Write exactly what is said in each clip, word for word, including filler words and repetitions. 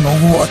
物語。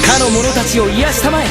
かの者たちを癒したまえ。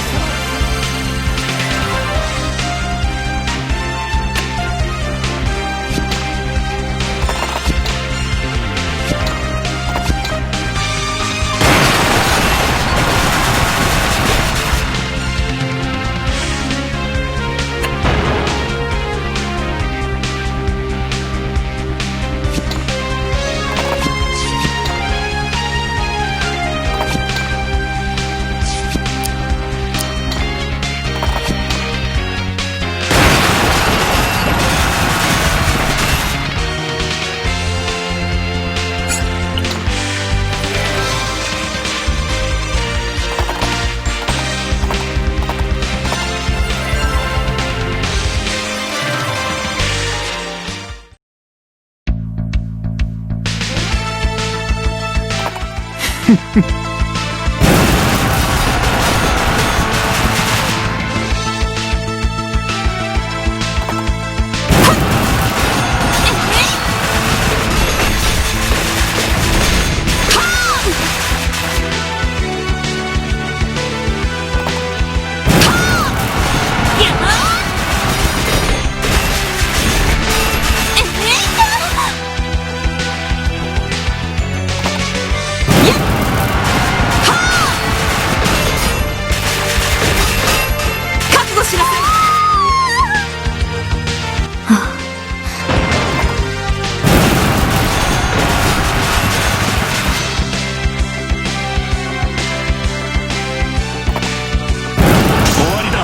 終わりだ。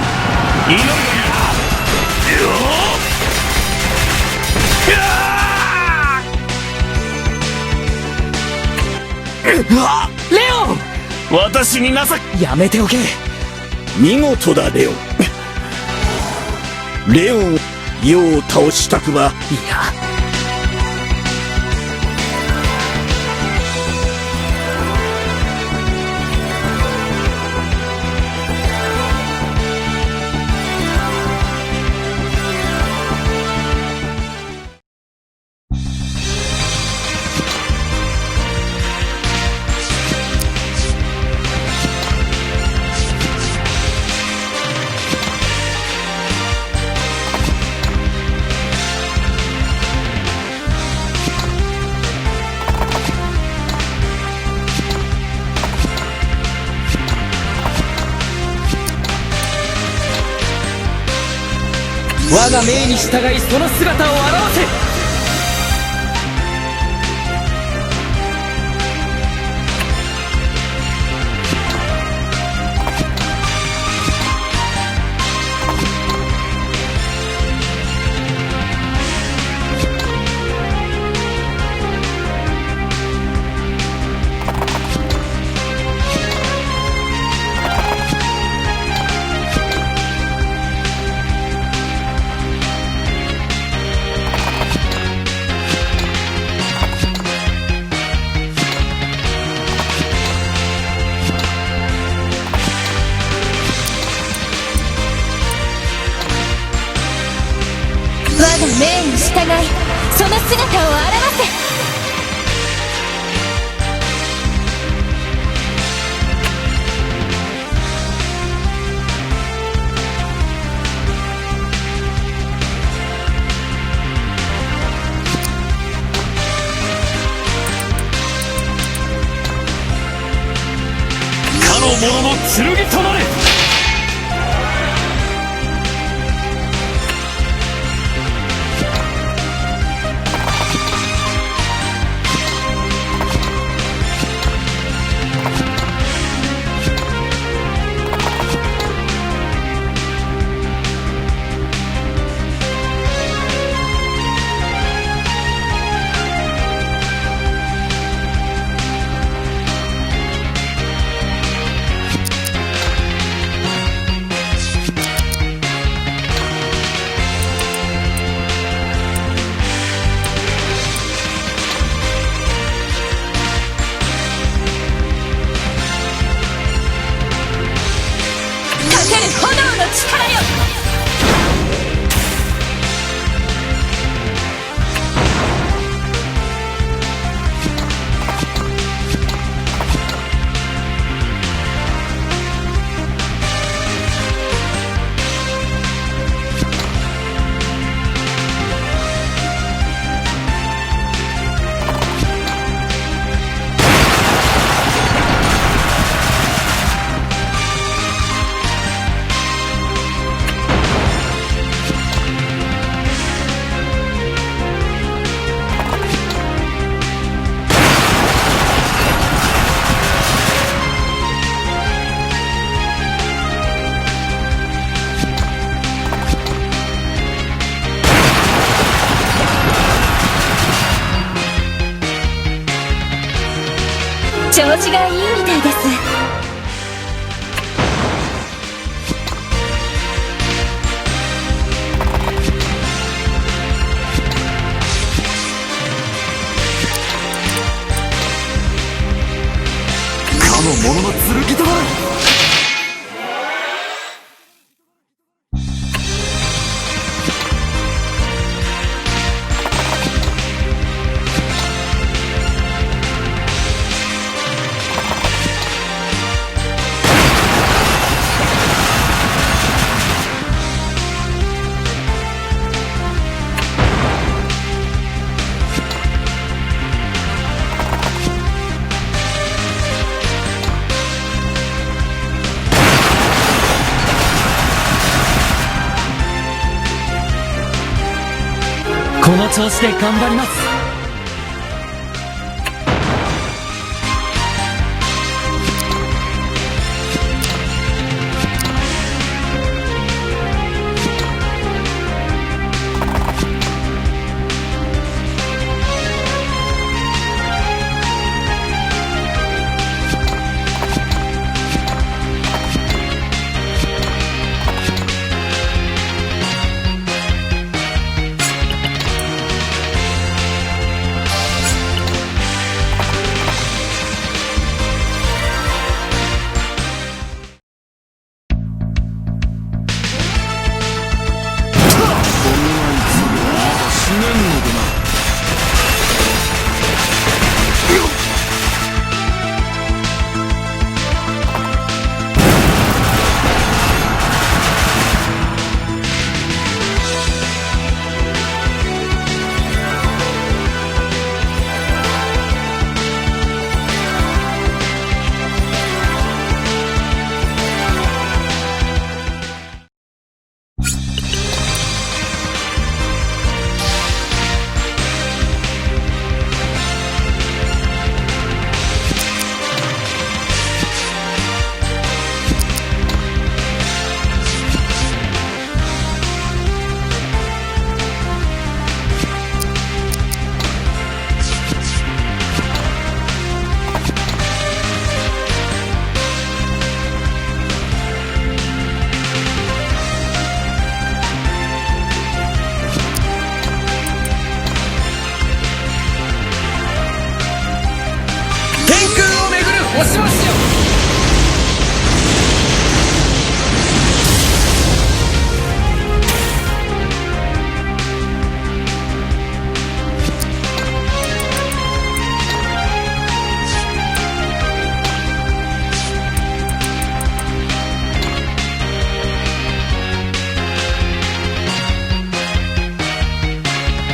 祈りだ。よー。うわっ！レオン！私に情け、やめておけ。見事だ、レオン。レオンを倒したくば、いや、 我が命に従い、その姿を現せ。 我が命に従い、その姿を現せ。 我者の剣となれ。かける炎の力よ。調子がいいみたいです。かの者の剣となれ。この調子で頑張ります。天空を巡る星々よ。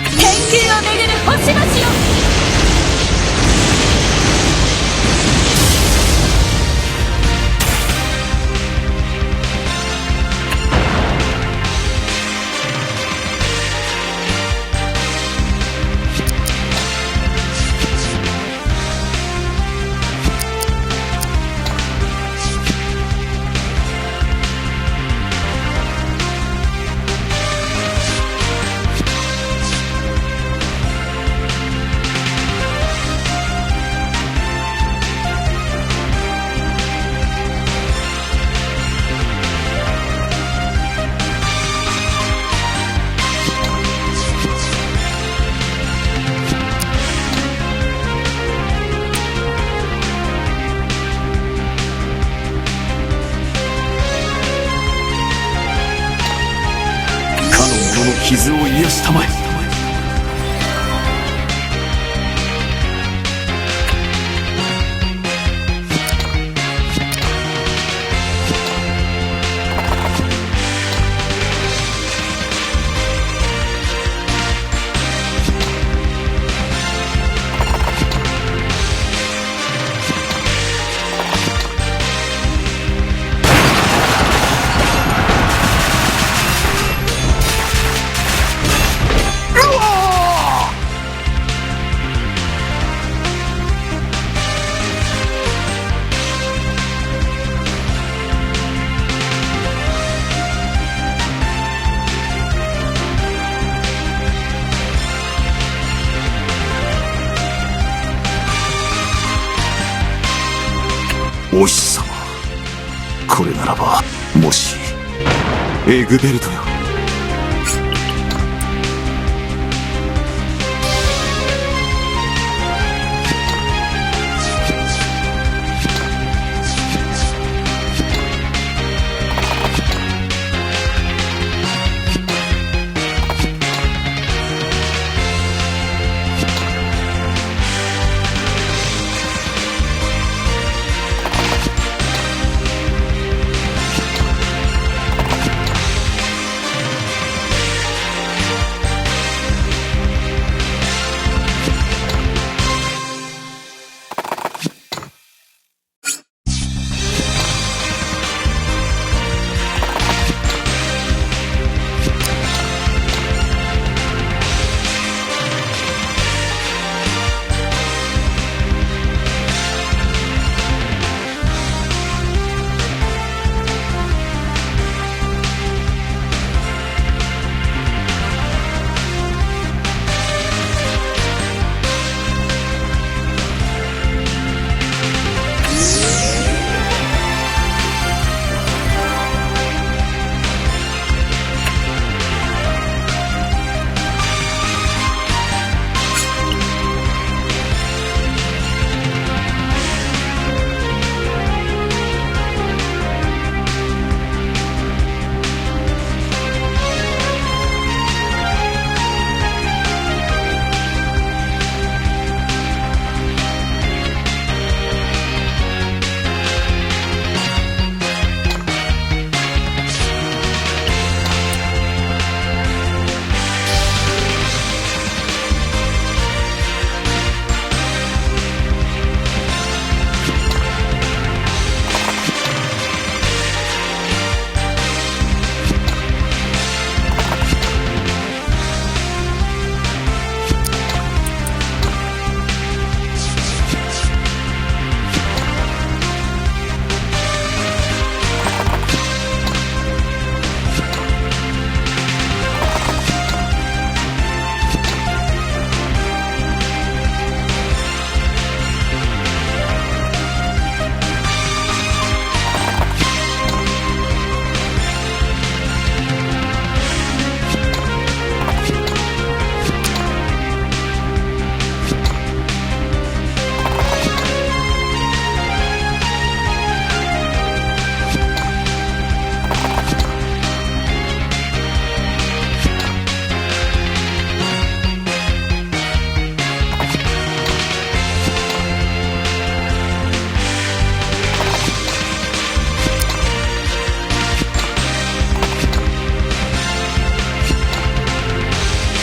天空を巡る星々よ。傷を癒やしたまえ。 お日様、これならば、もし、エグベルトよ。